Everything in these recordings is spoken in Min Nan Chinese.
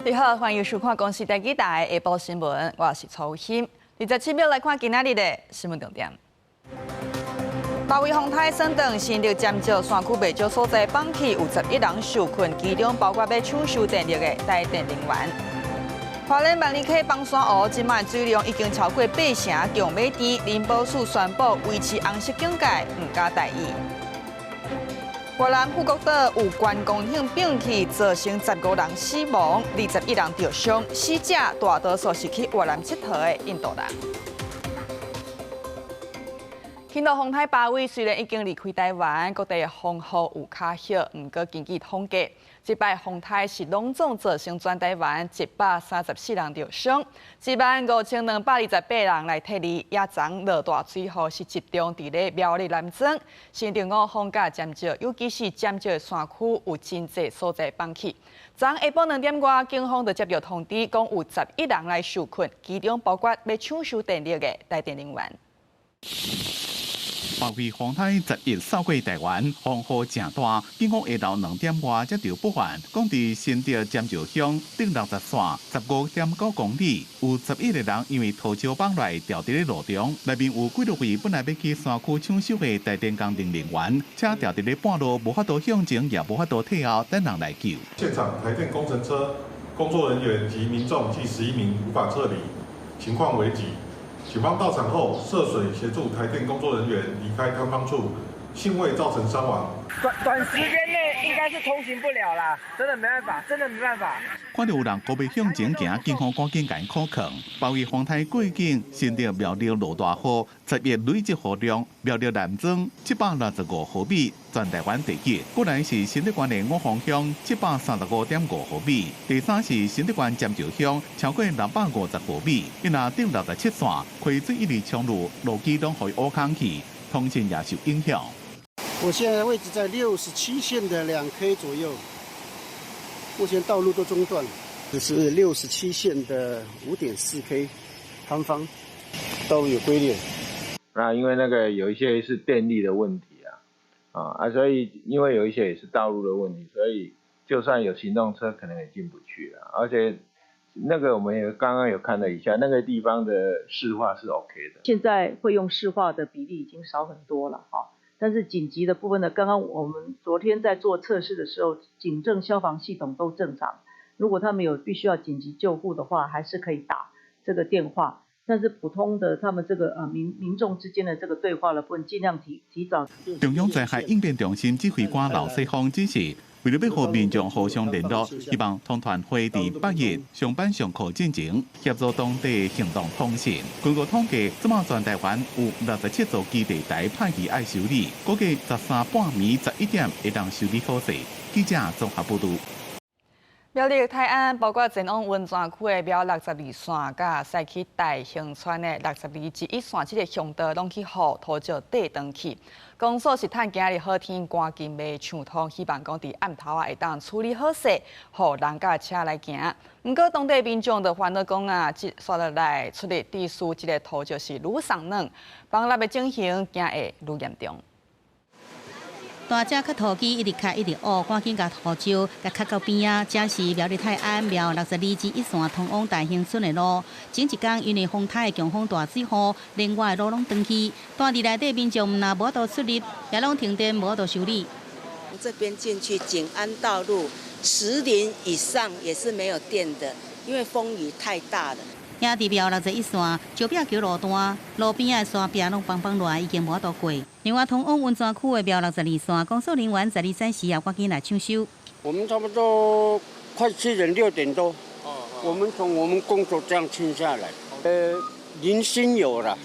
你好，歡迎收看公視第幾台下晡新聞，我是曹欣。27秒來看今仔日的新聞重點。八尾風颱升登新竹尖石山區袂少所在崩去，有11人受困，其中包括欲搶修電力的台電人員。花蓮萬里溪枋山湖這擺水量已經超過八成，強欲甜，林保署宣布維持紅色警戒，毋敢大意。越南富國島有觀光艇崩去，造成15人死亡，21人著傷，死者大多數是去越南𨑨迌的印度人。輕度風颱巴威雖然已經離開台灣，各地風雨有較小，毋過根據統計，這擺風颱是攏總造成全台灣134人著傷，15,228人來撤離，也昨落大水雨是集中佇咧苗栗南庄、新竹五峰佮尖石，尤其是尖石山區有真濟所在崩去。昨下晡2點外，警方就接著通知，講有十一人來受困，其中包括欲搶修電力的台電人員。八尾風颱十一掃過台灣，風雨誠大，警方下晝2點外接著報案，講佇新竹尖石鄉頂六十線15.9公里，有11個人因為塗石崩來牢佇咧路中，內面有幾多位本來欲去山區搶修的台電工程人員，車牢佇咧半路，無法度向前，也無法度退後，等人來救。現場台電工程車工作人員及民眾計11名無法撤離，情況危急。警方到場後涉水協助台電工作人員離開塌方處，幸未造成傷亡。短短時間內應該是通行不了啦，真的沒辦法，真的沒辦法。看著有人閣欲向前行，警方趕緊共𪜶箍囥。八尾風颱過境，新竹苗栗落大雨，10日累積雨量，苗栗南莊765毫米，全台灣第一。過來是新竹縣的五峰鄉735.5毫米，第三是新竹縣尖石鄉超過650毫米。伊若頂67線，溪水一直衝入，路基攏予伊挖空去，通訊也受影響。我現在位置在67線的2 K 左右，目前道路都中斷。這是六十七線的5.4 K 塌方，道路有龜裂。那因為那個有一些是電力的問題啊，啊，所以因為有一些也是道路的問題，所以就算有行動車，可能也進不去了。而且那個我們也剛剛有看了一下，那個地方的市話是 OK 的。現在會用市話的比例已經少很多了，哈。但是緊急的部分呢，剛剛我們昨天在做測試的時候，警政消防系統都正常。如果他們有必須要緊急救護的話，還是可以打這個電話。但是普通的他們這個民眾之間的這個對話的部分，盡量提早。中央災害應變中心指揮官劉世芳指示，為著欲予民眾互相聯絡，希望通傳會佇8日上班上課進前，協助當地行動通訊。根據統計，這擺全台灣有67座基地台歹去愛修理，估計13半暝11點會當修理好勢。記者綜合報導。苗栗泰安包括前往溫泉區的苗62線，佮駛去大興村的62之1線，這个鄉道攏去予土石硩斷去。公所是趁今仔日好天，趕緊欲搶通，希望講佇暗頭仔會當處理好勢，予人佮車來行。毋過當地民眾就煩惱講啊，這紲落來出日地數，這个土石是愈鬆軟，崩落的情形驚會愈嚴重。大隻較土機一直開一直挖，趕緊共土石共卡到邊仔。這是苗栗泰安苗62之1線通往大興村的路。前一工因為風颱強風大水雨，連外的路攏斷去。住佇內底民眾毋但無法度出入，也攏停電無法度修理。這邊進去景安道路10年以上也是沒有電的，因為風雨太大了。也佇苗61線，石壁橋路段，路邊仔的山壁攏崩崩落來，已經無法度過。另外，通往溫泉區的苗62線，公所人員12早時也趕緊來搶修。我們差不多快7點6點多，我們從我們工作這樣清下來，零星有了，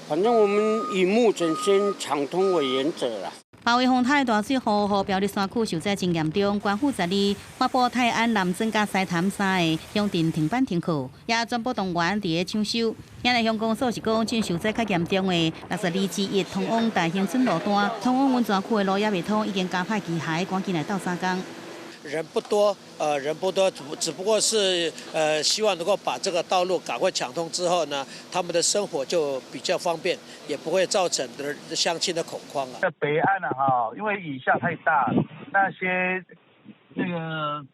反正我們以目前先搶通為原則啦。八尾風颱大水雨，予苗栗山區受災真嚴重。官府十二發布泰安、南庄佮獅潭三个鄉鎮停班停課，也全部動員佇咧搶修。遐个鄉公所是講，這受災較嚴重的62之1通往大興村路段，通往溫泉區的路也袂通，已經加派機械趕緊來鬥相共。人不多，人不多，只不過是希望能夠把這個道路趕快搶通之後呢，他們的生活就比較方便，也不會造成的鄉親的恐慌啊。在北岸啊，哈，因為雨下太大，那些這個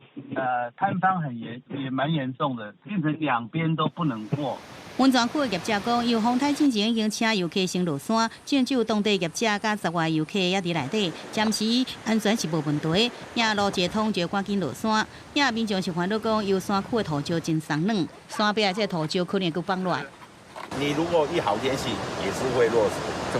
坍方很嚴，也蠻嚴重的，變成兩邊都不能過。溫泉區的業者講，由風颱進前已經請遊客先落山，拯救當地業者佮十外遊客也佇內底，暫時安全是無問題。也路一通就趕緊落山。也民眾是煩惱講，由山區的土石真鬆軟，山壁這土石可能閣放落來。你如果一好天氣，也是會落石。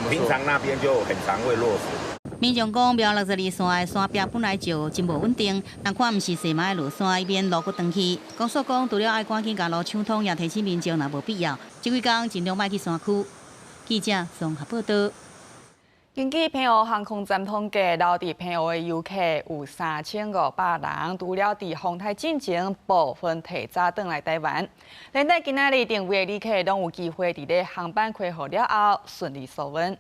平常那邊就很常會落石。民眾講，苗62線的山壁本來就真無穩定，人看毋是踅嘛愛落山，以免路閣斷去。公所講，除了愛趕緊共路搶通，也提醒民眾若無必要，這幾工盡量莫去山區。記者綜合報道。根據澎湖航空站統計，留佇澎湖的遊客有3500人，除了佇風颱進前部分提早轉來台灣，連帶今仔日訂位的旅客攏有機會佇咧航班恢復了後順利溯源。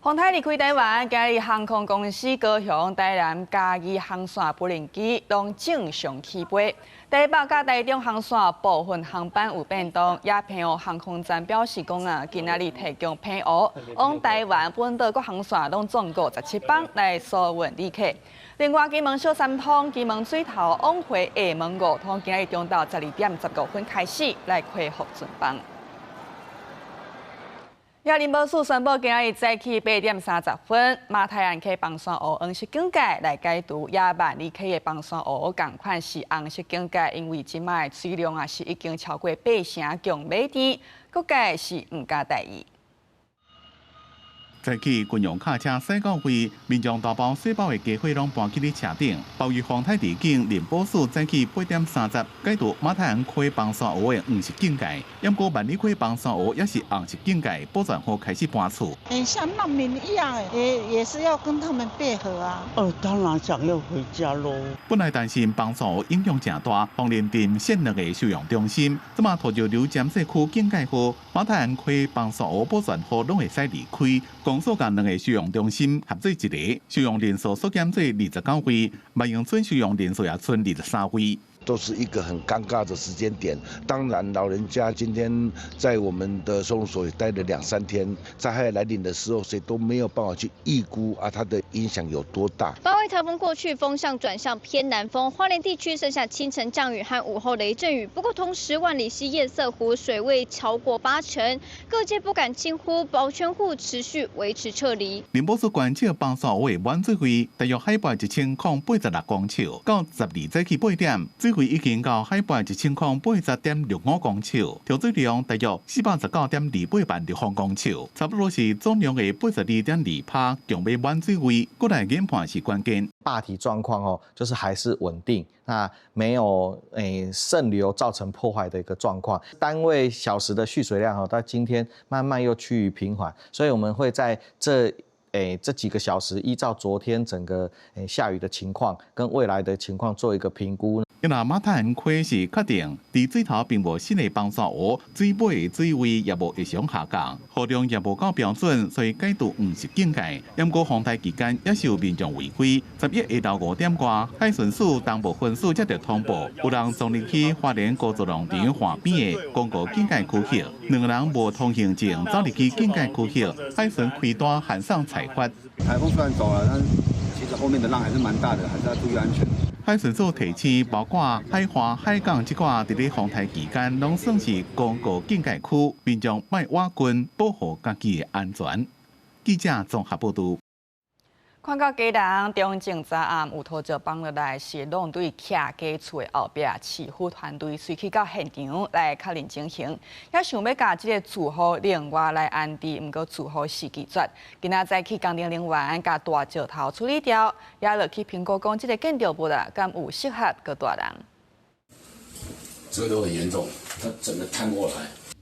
風颱離開台灣，今日航空公司高雄、台南、嘉義航線無人機攏正常起飛。台北佮台中航線部分航班有變動，也澎湖航空站表示講啊，今仔日提供澎湖往台灣本島各航線攏總共17班來疏運旅客。另外，金門小三通、金門水頭往回廈門五通，今日中晝12點15分開始來恢復順班。也林保署宣布，今日早起8點30分，馬太鞍溪崩山湖黃色警戒來解除，也萬里溪的崩山湖仝款是紅色警戒，因為這擺的水量啊是已經超過八成強碼甜，各界是毋敢大意。早起軍用卡車駛到位，民眾大包細包的家伙攏搬去咧車頂。暴雨風颱離境，林保署早起8點30解除馬太鞍溪崩山湖的黃色警戒，毋過萬里溪崩山湖也是紅色警戒，保全戶開始搬厝。很像難民一樣，也是要跟他們配合啊。哦，當然想要回家囉。本來擔心崩山湖影響誠大，鳳林鎮設兩个收容中心，這馬土石流監測區警戒後，馬太鞍溪崩山湖保全戶攏會使離開。公所共兩个收容中心合做一个，收容人數縮減做29位，萬榮村收容人數也賰23位。都是一個很尷尬的時間點。當然，老人家今天在我們的收容所也待了兩三天，災害來臨的時候，誰都沒有辦法去預估啊，它的影響有多大。八號颱風過去，風向轉向偏南風，花蓮地區剩下清晨降雨和午後雷陣雨。不過同時，萬里溪堰塞湖水位超過八成，各界不敢輕忽，保全戶持續維持撤離。林保署觀測崩山湖的滿水位大約海拔1086公尺，到12早起8點，水位已經到海拔1080.65公尺，調水量大約419.28萬立方公尺，差不多是總量的82.2%，強欲滿水位，過來研判是關鍵。壩體狀況哦，就是還是穩定，那沒有滲流造成破壞的一個狀況。單位小時的蓄水量哦，到今天慢慢又趨於平緩，所以我們會在這幾個小時，依照昨天整個下雨的情況跟未來的情況做一個評估。因為馬太鞍溪是確定，佇水頭並無新的崩山湖，水尾的水位也無異常下降，雨量也無夠標準，所以解除黃色警戒。毋過風颱期間也是有民眾違規。11下晝5點外，海巡署東部分署接著通報，有人闖入去花蓮高速農場岸邊的公告警戒區域，兩個人無通行證走入去警戒區域，海巡開單函送裁罰。颱風雖然走了，但其實後面的浪還是蠻大的，還是要注意安全。海巡署提醒，包括海岸、海港這寡佇咧風颱期間，攏算是公告警戒區，民眾莫倚近，保護家己的安全。記者綜合報導。看到基隆中正昨暗有土石崩落來，是攏對徛家厝的後壁，市府團隊隨去到現場來確認情形，也想欲共這个住戶另外來安置，毋過住戶是拒絕。今仔早起工程人員共大石頭處理掉，也落去評估講這个建築物啊，敢有適合閣蹛人？這個都很嚴重，它整個攤過來。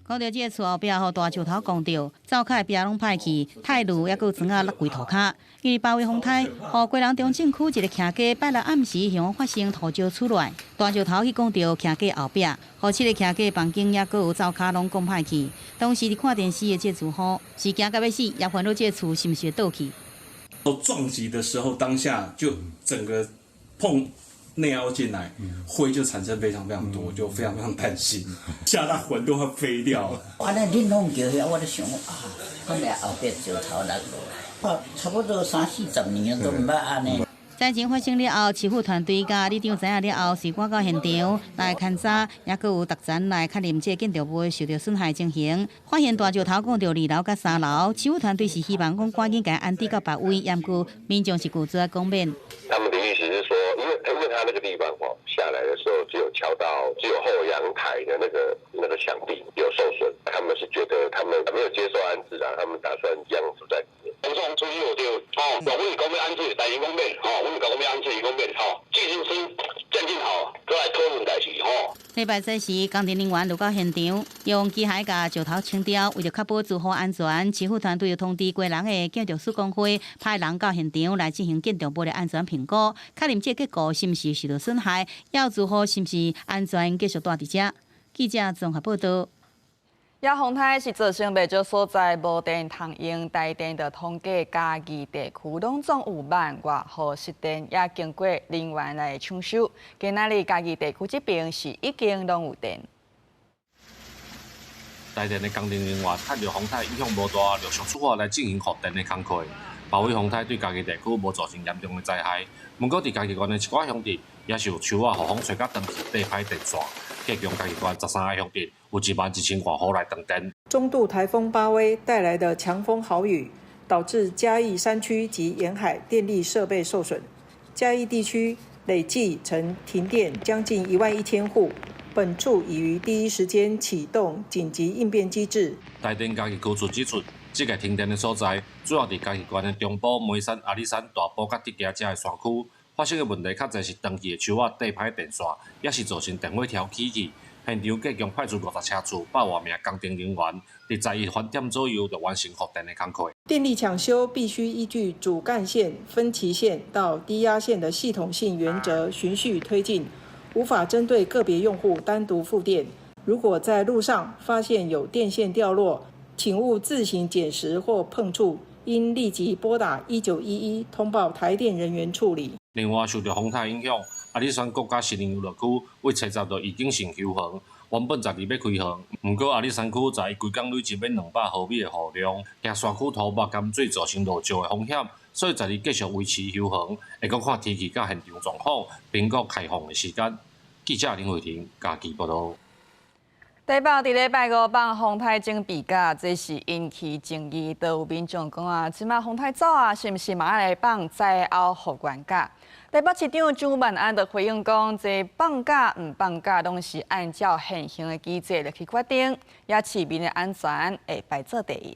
講著這个厝後壁予大石頭摃著，灶跤壁攏歹去，泰路抑閣有磚仔落規塗跤。因為八月風颱，予基隆中正區一个徛家拜六暗時向發生土石出來，大石頭去摃著徛家後壁，予七个徛家房間抑閣有灶跤攏摃歹去。當時佇看電視的這住戶是驚甲欲死，也煩惱這个厝是毋是會倒去。撞擊的時候，當下就整個碰內凹進來，灰就產生非常非常多，就非常非常擔心，嚇到魂都快飛掉了。我咧恁攏叫，我咧想啊，可能後壁石頭落落來，差不多三四十年都毋捌按呢。災情發生了後，市府團隊佮里長知影了後，隨趕到現場來勘查，也閣有逐層來確認這建築物受著損害情形。發現大石頭講著二樓佮三樓，市府團隊是希望講趕緊共安置到別位，毋過民眾是拒絕講免。他們的意思是說，因為他那個地方哦，下來的時候只有敲到只有後陽台的那個牆壁有受損，他們是覺得他們沒有接受安置啊，他們打算一樣住在裡面。我說出去我就哦，我阮講欲安置，但伊講免吼，阮講欲安置，伊講免吼，技術師鑑定好，閣來討論代誌吼。禮拜四時，工程人員就到現場，用機械共石頭清掉，為著確保住戶安全，市府團隊又通知基隆的建築師公會派人到現場來進行建築物的安全評估，確認這結構是毋是受著損害，猶住戶是毋是安全繼續蹛佇遮。記者綜合報道。也風颱是造成袂少所在無電通用，台電的統計嘉義地區攏總有萬外戶失電，也經過人員來搶修。今仔日嘉義地區這邊是已經攏有電。台電的工程人員趁著風颱影響無大，陸續出發來進行復電的工課。巴威風颱對嘉義地區無造成嚴重的災害，毋過佇嘉義縣的一寡鄉鎮也受樹仔予風吹甲斷去，地歹電線。加強嘉義縣13个鄉鎮有1萬1千外戶來斷電。中度颱風巴威帶來的強風豪雨，導致嘉義山區及沿海電力設備受損。嘉義地區累計曾停電將近1萬1千戶。本處已於第一時間啟動緊急應變機制。台電嘉義區處指出，這個停電的所在主要佇嘉義縣的中部、梅山、阿里山、大埔佮得行遮的山區。發生的問題較濟是斷去的樹仔、地歹電線，也是造成電火條起去。現場計共派出50車次百外名工程人員，佇11翻點左右就完成復電的工課。電力搶修必須依據主幹線、分歧線到低壓線的系統性原則循序推進，無法針對個別用戶單獨復電。如果在路上發現有電線掉落，請勿自行撿拾或碰觸，應立即撥打1911通報台電人員處理。另外，受著風颱影響，阿里山國家森林遊樂區為七十就已經先休園，原本12欲開放，毋過阿里山區11規工累積欲200毫米的雨量，驚山區土木淹水造成落石的風險，所以12繼續維持休園，會閣看天氣佮現場狀況，評估開放的時間。記者林慧婷嘉義報導。台北佇禮拜五放風颱準備假，這是引起爭議。都有民眾講啊，這馬風颱走啊，是毋是嘛愛來放災後復原假？台北市長蔣萬安就回應講，這放假毋放假，攏是按照現行的機制來去決定，也市民的安全會排做第一。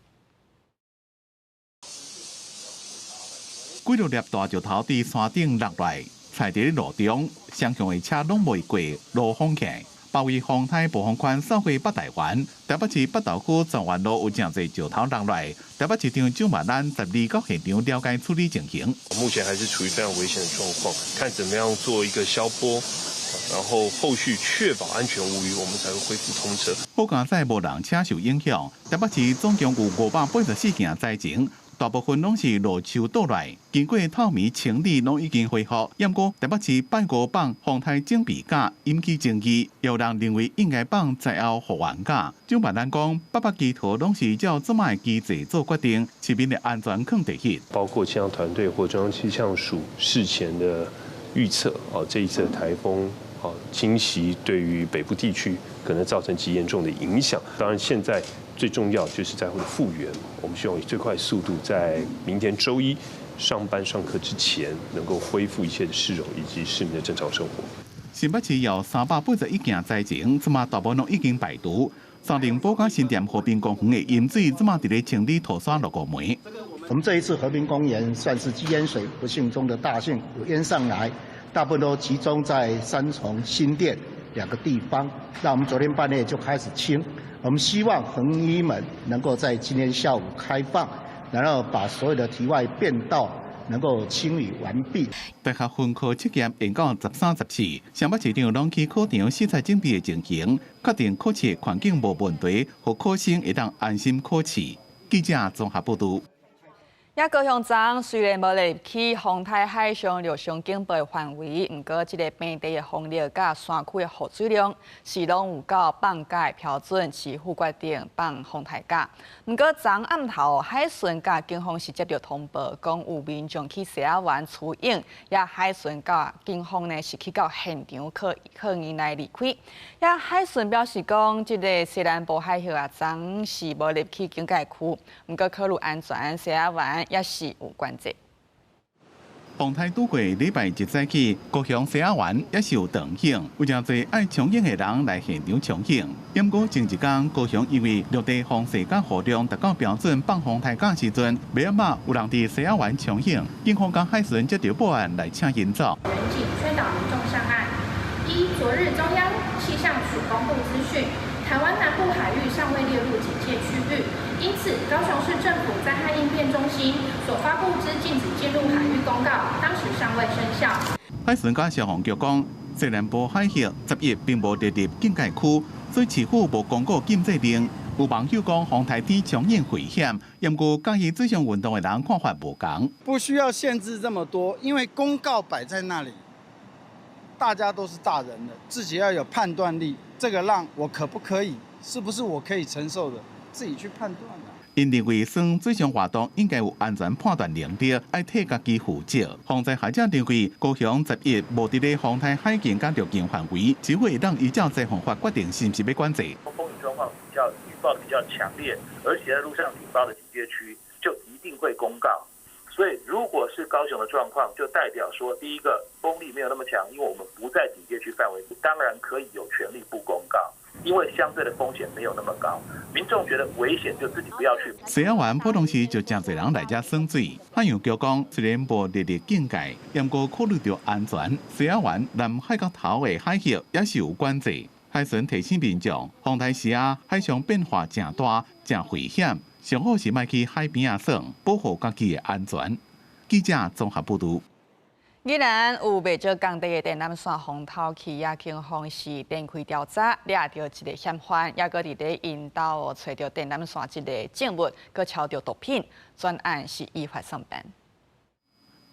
幾落粒大石頭佇山頂落來，踩佇路中，雙向的車攏袂過，路封起。包圍風颱暴風圈掃過北台灣，台北市北投區狀元路有誠濟石頭落來。台北市長蔣萬安12到現場了解處理情形。目前還是處於非常危險的狀況，看怎麼樣做一個消波，然後後續確保安全無虞，我們才會恢復通車。好佳哉無人車受影響，台北市總共有584件災情。大部分攏是落樹倒來，經過透明清理，攏已經恢復。毋過台北市拜五放風颱準備假引起爭議，有人認為應該放災後復原假。蔣萬安講，北北基桃攏是照這擺機制做決定，市民的安全囥第一。包括氣象團隊或中央氣象署事前的預測，哦，這一次的颱風哦侵襲對於北部地區可能造成極嚴重的影響。當然，現在最重要就是災後的復原，我們希望以最快速度，在明天週一上班上課之前，能夠恢復一切的市容以及市民的正常生活。新北市有381件災情，這馬大部分攏已經排除。三重埔佮新店和平公園的淹水，這馬佇咧清理土沙落五枚。我們這一次和平公園算是積淹水不幸中的大幸，有淹上來，大部分都集中在三重新店兩個地方。那我們昨天半夜就開始清。我們希望恆一門能夠在今天下午開放，然後把所有的堤外便道能夠清理完畢。大學分科測驗延到13、14，雙北市長攏去考場視察準備的情形，確定考試環境無問題，予考生會當安心考試。記者綜合報導。也高雄昨雖然無入去風颱海上陸上警報的範圍，毋過這个平地的風力佮山區的雨水量是攏有夠放假的標準，市府決定放風颱假。毋過昨暗頭海巡佮警方是接著通報，講有民眾去西仔灣出泳，也海巡佮警方呢是去到現場靠靠𪜶來離開。也海巡表示講，這个西南部海域啊，昨是無入去警戒區，毋過考慮安全，西仔灣也是有管制。風颱拄過禮拜一早起，高雄西仔灣也是有長湧，有誠濟愛衝泳的人來現場衝泳。毋過前一工，高雄因為陸地風勢佮雨量達到標準放風颱假時陣，袂暗有人佇西仔灣衝泳，警方佮海巡接著報案來請𪜶走。員警勸導民眾上岸。一、昨日中央氣象署公布資訊，台灣南部海域尚未列入警戒區域，因此高雄市政府災害應變中心所發布之禁止進入海域公告，當時尚未生效。海巡佮消防局講，西南部海域11並無列入警戒區，所以市府無公告禁制令。有網友講，風颱天衝泳危險，毋過佮意水上運動的人看法無仝。不需要限制這麼多，因為公告擺在那裡，大家都是大人了，自己要有判斷力。這個浪我可不可以？是不是我可以承受的？自己去判斷。𪜶認為，耍水上活動應該有安全判斷能力，愛替家己負責。防災學者認為，高雄11無佇咧風颱海警佮陸警範圍，只會當依照災防法決定是毋是欲管制。風雨狀況比較預報比較強烈，而且在陸上警報的警戒區就一定會公告。所以如果是高雄的狀況，就代表說，第一個風力沒有那麼強，因為我們不在警戒區範圍，當然可以有權利不公告，因為相對的風險沒有那麼高，民眾覺得危險就自己不要去。西仔灣普通時就誠濟人來遮耍水，海洋局講雖然無列入警戒，毋過考慮著安全，西仔灣南海角頭的海域也是有管制。海巡提醒民眾，風颱時啊，海上變化誠大，誠危險，上好是莫去海邊仔耍，保護家己的安全。記者綜合報導。宜蘭有袂少工地的電纜線予偷去，也警方是展開調查，掠著一个嫌犯，也閣佇咧𪜶兜揣著電纜線這个證物，閣抄著毒品，全案是依法送辦。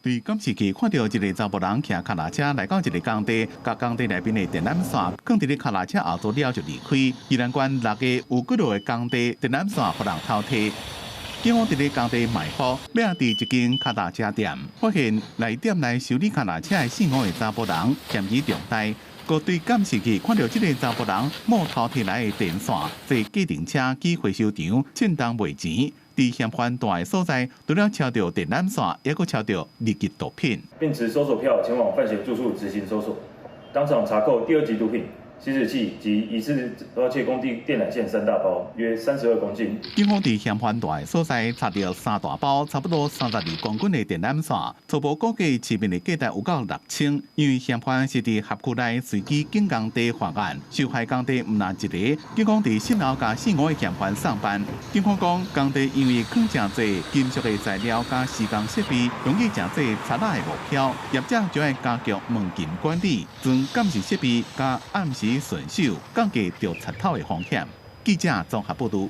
佇監視器看著一个查埔人騎跤踏車來到一个工地，共工地內面的電纜線囥佇咧跤踏車後座了就離開。宜蘭縣6个有幾落个工地電纜線予人偷提。警方佇咧工地埋伏，尾仔佇一間跤踏車店發現來店內修理跤踏車的姓吳的查埔人嫌疑重大。閣對監視器看著這个查埔人摸偷提來的電線，坐計程車去回收場凊東賣錢。佇嫌犯蹛的所在，除了抄著電纜線，也閣抄著二級毒品，並持搜索票前往犯嫌住處執行搜索，當場查扣第二級毒品、吸食器及疑似盜竊工地電纜線3大包，約32公斤。警方佇嫌犯蹛的所在查著3大包，差不多32公斤的電纜線，初步估計市面的價值有到6000。因為嫌犯是佇轄區內隨機進工地犯案，受害工地毋但一个。警方佇姓劉佮姓吳的嫌犯送辦。警方講，工地因為囥誠濟金屬的材料佮施工設備，容易誠濟賊仔的目標，業者就愛加強門禁管理，裝監視設備佮暗時巡守，降低著賊偷的風險。記者綜合報導。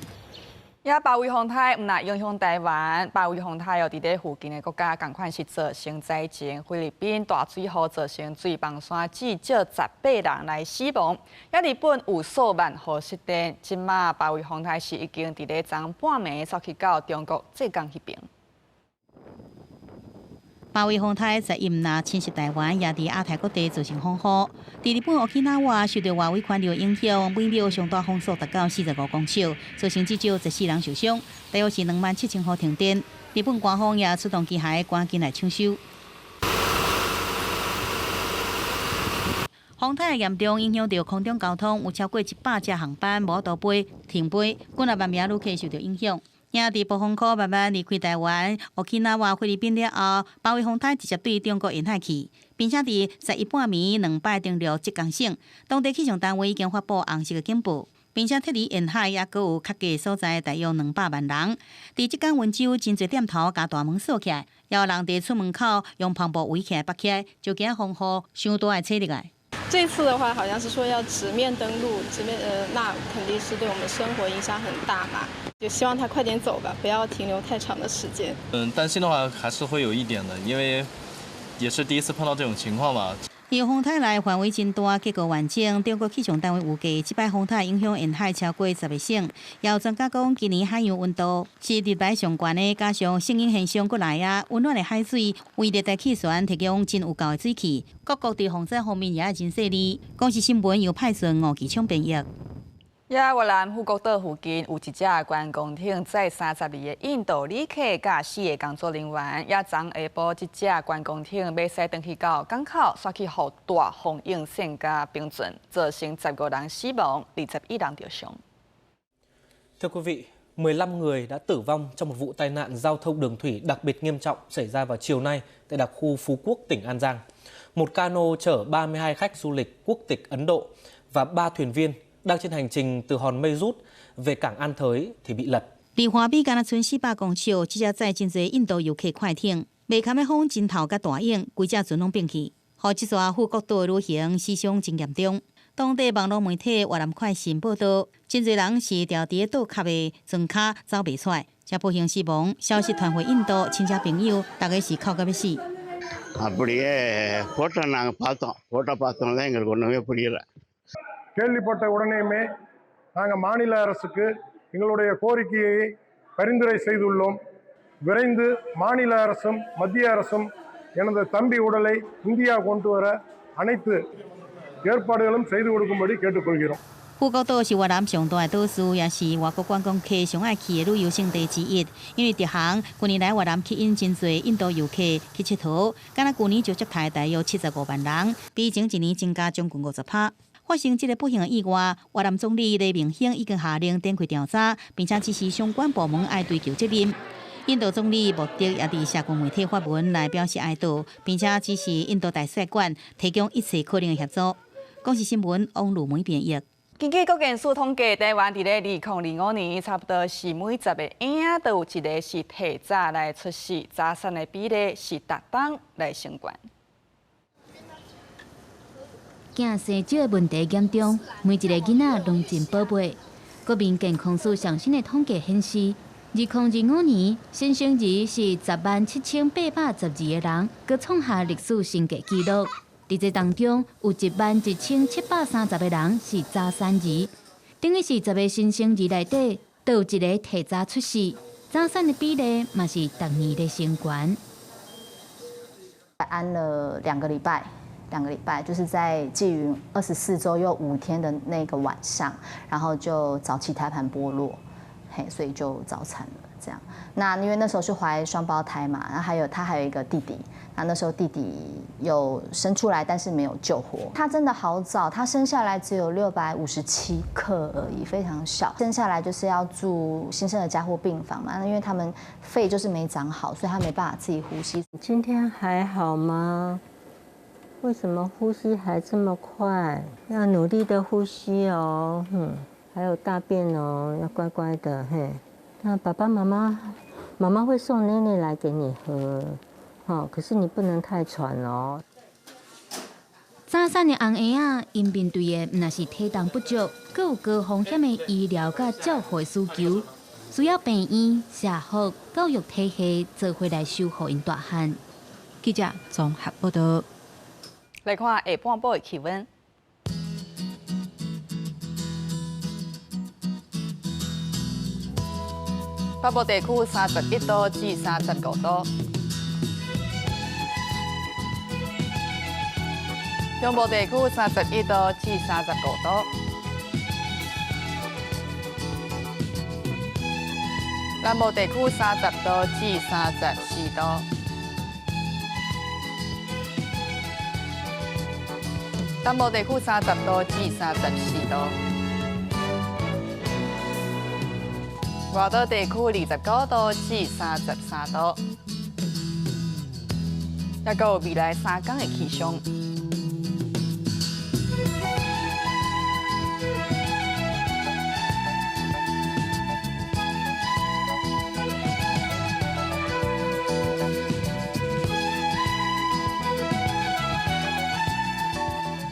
也八維風颱毋但影響台灣，八維風颱哦，佇咧附近的國家仝款是造成災情。菲律賓大水雨造成水崩山，至少18人來死亡。也日本有數萬戶失電。這馬八維風颱是已經佇咧昨半暝煞去到中國浙江彼邊。八維風颱11毋但侵襲台灣，也佇亞太各地造成風雨。佇日本沖繩受著外圍環流影響，每秒上大風速達到45公尺，造成至少14人受傷，大約是27000戶停電。日本官方也出動機械趕緊來搶修。風颱嚴重影響著空中交通，有超過100架航班無法度飛、停飛，幾若萬名旅客受著影響。也佇暴風區慢慢離開台灣、沖繩、菲律賓了後，八維風颱直接對中國沿海去，並且佇11半暝兩擺登陸浙江省，當地氣象單位已經發布紅色的警報，並且撤離沿海也閣有較低所在大約200萬人。佇浙江溫州，真濟店頭共大門鎖起來，也有人佇厝門口用帆布圍起來縛起來，就驚風雨傷大的吹入來。這次的話，好像是說要直面登陸，直面那肯定是對我們生活影響很大嘛。就希望他快點走吧，不要停留太長的時間。擔心的話還是會有一點的，因為也是第一次碰到這種情況嘛。由風颱來範圍真大，結構完整。中國氣象單位預計，這擺風颱影響沿海超過10個省。也有專家講，今年海洋溫度是歷來上懸的，加上聖嬰現象閣來啊，溫暖的海水為熱帶氣旋提供真有夠的水汽。各國佇防災方面也愛真細膩。公視新聞由派孫吳其昌編譯。也越南富國島附近有一隻觀光艇載32個印度旅客佮四个工作人員，也昨下晡這隻觀光艇欲駛轉去到港口，煞去予大風湧線佮冰船，造成15人死亡，21人著傷。 Thưa quý vị, 15 người đã tử vong trong một vụ tai nạn giao thông đường thủy đặc biệt nghiêm trọng xảy ra vào chiều nay tại đặc khu Phú Quốc, tỉnh An Giang. Một cano chở 32 khách du lịch quốc tịch Ấn Độ và 3 thuyền viên đang trên hành trình từ hòn Mây Rút về cảng An Thới thì bị lật. 離華美干焦賰400公尺，這隻載真濟印度遊客快艇，袂堪的風真頭佮大湧，規隻船攏變去，予這逝富國島的旅行死傷真嚴重。當地網路媒體越南快訊報導，真濟人是牢佇咧島殼的船跤走袂出來，這不幸死亡消息傳回印度，親戚朋友逐家是哭甲欲死。 அப்படியே போட்டோ நாங்கள் பார்த்தோம். போட்டோ பார்த்தோம் தான் எங்களுக்கு ஒன்றுமே புரியல. கேள்விப்பட்ட உடனேயுமே நாங்கள் மாநில அரசுக்கு எங்களுடைய கோரிக்கையை பரிந்துரை செய்துள்ளோம். விரைந்து மாநில அரசும் மத்திய அரசும் எனது தம்பி உடலை இந்தியா கொண்டு வர அனைத்து ஏற்பாடுகளும் செய்து கொடுக்கும்படி கேட்டுக்கொள்கிறோம். 富國島是越南上大的島嶼，也是外國觀光客上愛去的旅遊勝地之一。因為直航，近年來越南吸引真濟印度遊客去𨑨迌，敢若舊年就接待大約75萬人，比前一年增加將近50%。發生這个不幸的意外，越南總理黎明興已經下令展開調查，並且指示相關部門愛追究責任。印度總理莫迪也佇社群媒體發文來表示哀悼，並且指示印度大使館提供一切可能的協助。公視新聞王露梅編譯。根據國健署統計，台灣佇咧2025年，差不多是每10個嬰仔都有一个是提早來出世，早產的比例是逐冬來升懸。囝生少的問題嚴重，每一个囡仔攏真寶貝。國民健康署上新的統計顯示，2025年新生兒是107,812個人，閣創下歷史新低紀錄。佇這當中，有11,730個人是早產兒，等於是10個新生兒內底，都有一个提早出世。早產的比例嘛是逐年咧升懸。安了2個禮拜，2個禮拜就是在季雲24周又5天的那個晚上，然後就早期胎盤剝落，嘿，所以就早產了。這樣，那因為那時候是懷雙胞胎嘛，然後還有他還有一個弟弟，那時候弟弟有生出來，但是沒有救活。他真的好早，他生下來只有657克而已，非常小。生下來就是要住新生兒加護病房嘛，那因為他們肺就是沒長好，所以他沒辦法自己呼吸。今天還好嗎？為什麼呼吸還這麼快？要努力的呼吸哦，還有大便哦，要乖乖的嘿。那爸爸媽媽，媽媽會送奶奶來給你喝，好，可是你不能太喘哦。早產的紅嬰仔，𪜶面對的毋但是體重不足，閣有高風險的醫療佮照護需求，需要病院、社福、教育體系做伙來守護𪜶大漢。記者綜合報道。來看下半晡的氣溫。北部地區31度至35度，中部地區31度至35度，南部地區30度至34度，東部地區30度至34度。外島地區29度至33度，抑閣有未來3工的氣象。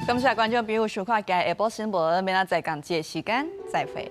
感謝觀眾朋友收看今日下晡新聞，明仔載仝這個時間再會。